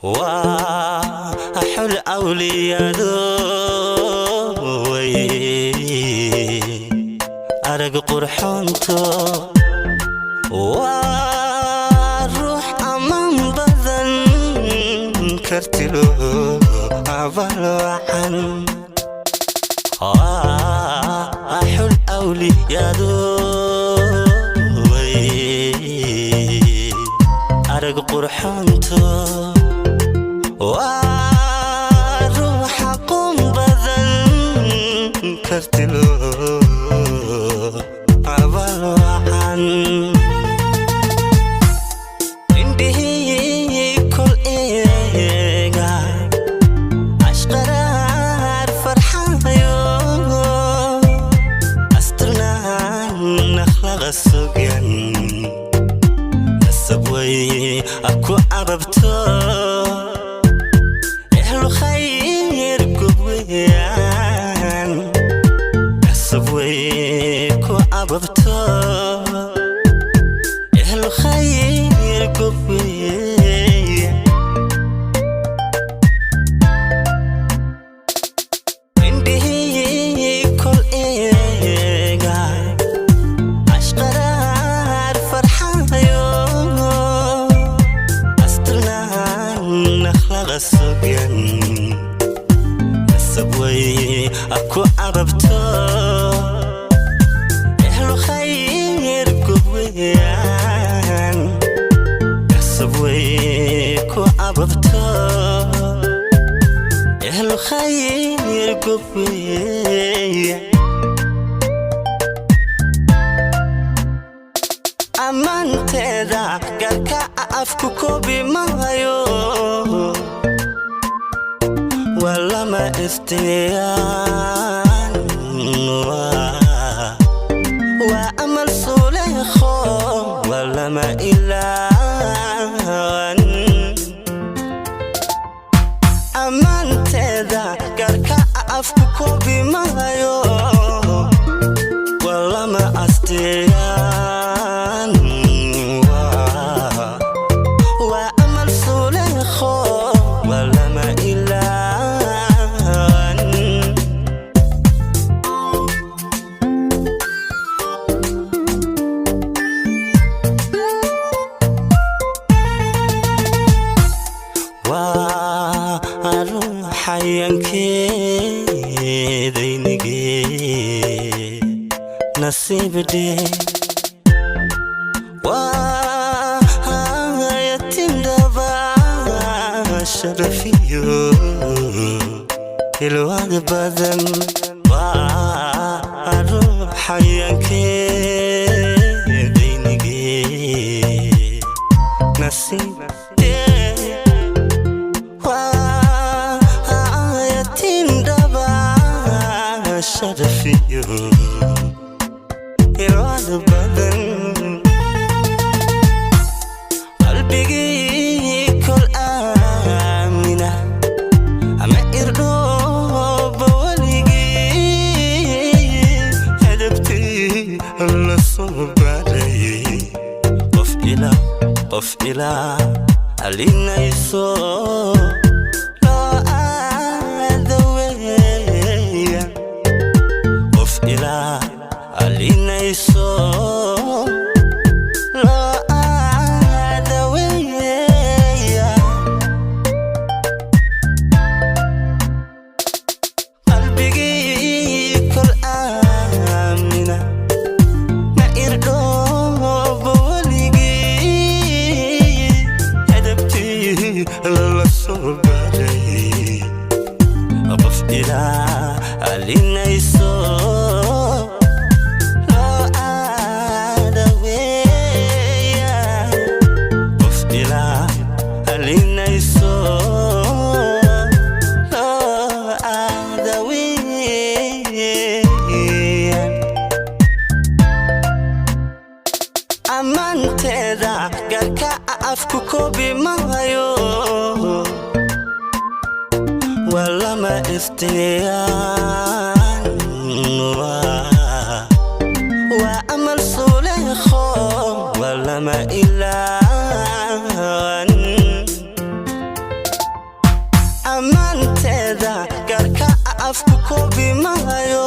Waa xul awliyado way arag qurxoonto, waa ruux ammaan badan, kartilo abalwacan. Waa xul awliyado way arag qurxoonto, waa ruux aqoon badan, kartilo abalwacan. Indhihii kol eega ashqaraar farxayo, asturnaan akhlaqa sugan, nasab way ku ababto, ehlu khayr gobweyaan, nasab way ku ababto, ehlu khayr gobweyan. Indhihii kol eega ashqaraar farxayo, asturnaan akhlaqa sugan, nasab way ku ababto, ehlu khayr gobweyaan, nasab way ku ababto, ehlu khayr gobweyan. Ammaanteeda garka afku koobi maayo, waa lama istiyaan, waa amal suleekho, waa lama ilaawan. Ammaanteeda garka afku koobi maayo, waa lama astiyaan, waa amal suleekho, waa lama ilaawan. Waa ruuxayankeedaynige nasiibdhe, waa yatindaba sharafiyo ilwaad badan. Waa ruuxayankeedaynige nasiibdhe, waa yatindaba sharafiyo ilwaad badan. Qalbigii kol aamina ama irdhooba weligii, hadabtii la soo baarayay, qof ilaa qof ilaa alinayso loo aada weya, qof ilaa alinayso loo aada weya. Qalbigii kol aamina ma irdhooba weligii, hadabtii la soo Gaarka afku koobi maayo, waa lama iftiniyaan, waa amal suleekho, waa lama ilaan. Ammaanteeda gaarka afku koobi maayo.